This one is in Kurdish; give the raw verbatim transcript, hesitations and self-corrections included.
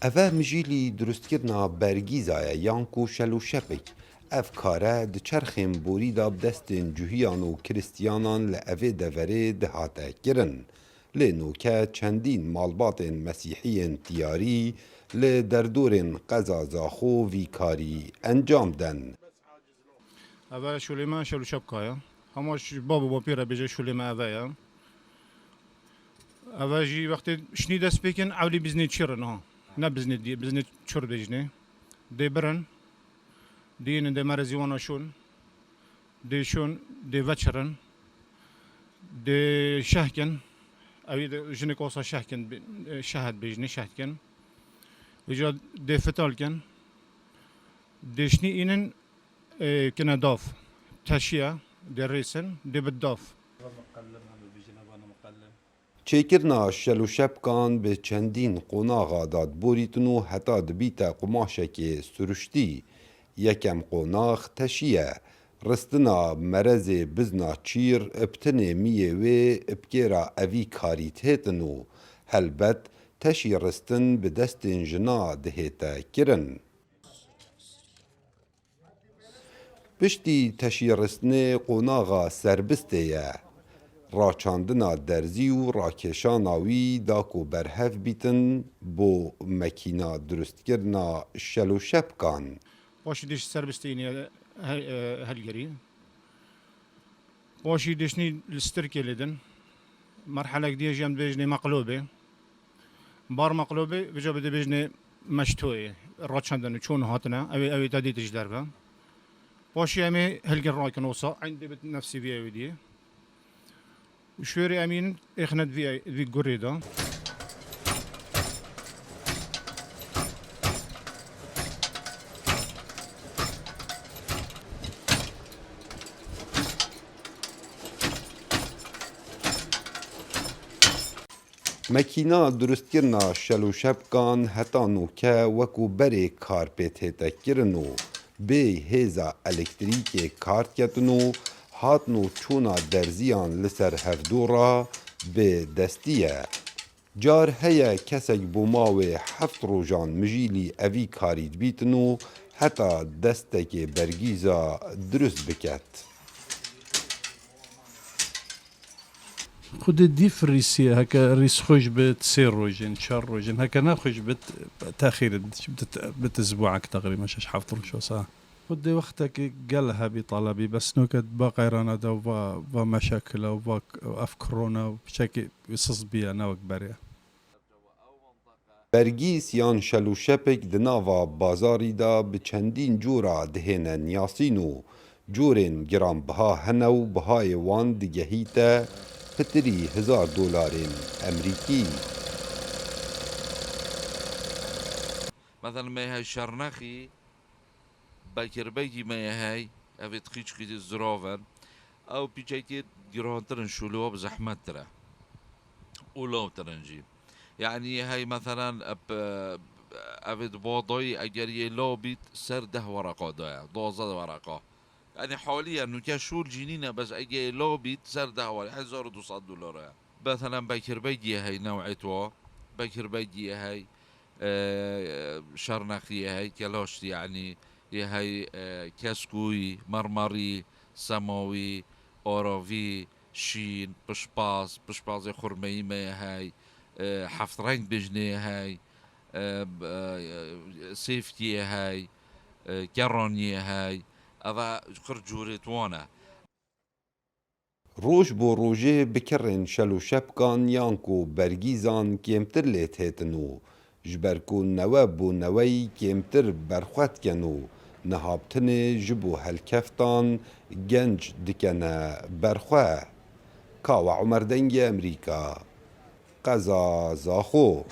Eve mijîlî durustkirina bergîza ye yan ku şel û şepik. Ev kare di çerxên borî de bi destên cuhiyan û kiristiyanan li evê deverê dihate kirin. Lê noke çendîn malbatên mesîhiyên tiyarî li derdorên qeza Zaxo vî karî encam den. Eve şûlê me şel û şepka ye. Hema ji bab û bapê re bêje şûlê me eve ye. Eve jî wextê şinî dest pê kin, ewlî biznê çir in ha. Ne biznê dî-, biznê çir bêjinê. Dê birin, dê yînin dê merezî wana şûn, dê şûn, dê veçirin, dê şeh kin. Ewî de jinik wasa şeh kin, bi-, şehet bêjinê, şeh kin. Vêca dê fital kin. Dê şinî înin, ê, kine dav. Teşiye, dê rêsin, dê bi dav. Çêkirina şel û şepkan bi çendîn qonaxa dadborîtin û heta dibîte qumaşekê suruştî. Yekem qonax teşiye. Ristina merezê bizna çîr bi tinê miyê wê bi kêra evî karî têtin û helbet teşî ristin bi destên jina dihête kirin. Piştî teşîristnê qonaxa serbistê ye. Raçandina derzî û rakêşana wî da ku berhev bîtin bo mekîna durustkirina şel û şepkan. Paşî dişt serbistê yînî he-, e, helgerî. Paşî dişnî li stirkê lê din. Merhelek diye jî em dibêjinê meqlobê. Bar meqlobê, vêca bi dibêjinê meştoyê. Raçandin û çûn hatine. Ew ê, ew ê te dît ji derve. Paşî em ê hilgin rakin osa. Eyn dê bi nefsî vî ew diye. Û şûrê em yên êxine di vî, di vî gurê de. Mekîna durustkirina şel û şepkan heta nûke wekû berê kar pê tête kirin û bê hêza elektrîkê kar diketin û hatin û çûna derziyan li ser hevdû re bi destî ye. Car heye kesek bo mawê heft rojan mijîlî evî karî dibîtin û heta destekê bergîza dirust biket. Xwedê dîf rîsî ye, heke rîs xweş bit, sê rojên, çar rojên, heke ne xweş bit, texîr bit, bit, bit zibûek teqrîben şeş heft roj wesa. Xwedê wextekê gel hebî talebî, bes noket ba qeyrana de va, va meşekila, va ev korona, piçekî siz biye, ne wek berê. Bergîs yan şel û şepik di nava bazarî de bi çendîn cora dihêne niyasîn û corên giranbiha hene û bihayê wan digehîte pitirî hezar dolarên Emerîkî. Mesela me hey şernexî, bekirbegî me ye hey, ev ê diqîçikî dî zirav in. Ew pîçekê girantir in, şûlê wan bi zehmettir e. Û lawtir in jî. Yanî hey, meselen, ep-, ev ê di badayî eger yê law bît, ser deh wereqa daye, duwazdeh wereqa. Yanî haliye nûke şûl jî nîne, bes eger yê law bît, ser deh wereqa, hezar û du sed dolar e. Meselen, bekirbegî ye hey, new'ê twa, bekirbegî ye hey, e, şernexî ye hey, kelaştî, yanî yê hey, e, keskûyî, mermerî, semawî, aravî, şîn, pişpaz, pişpazê xurmeyî me ye hey, e, heft reng bijnê ye hey, e, e, sêfkî ye hey, e, keranî ye hey. Eva qir cûrê wan e. Roj bo rojê bi kirên şel û şepkan yan ku bergîzan kêmtir lê têtin û ji ber ku newe bo neweyî kêmtir berxwe dikin û niha bi tinê ji bo helkeftan genc dikene berxwe. Kawa Umer, Dengê Emerîka, Qeza Zaxo.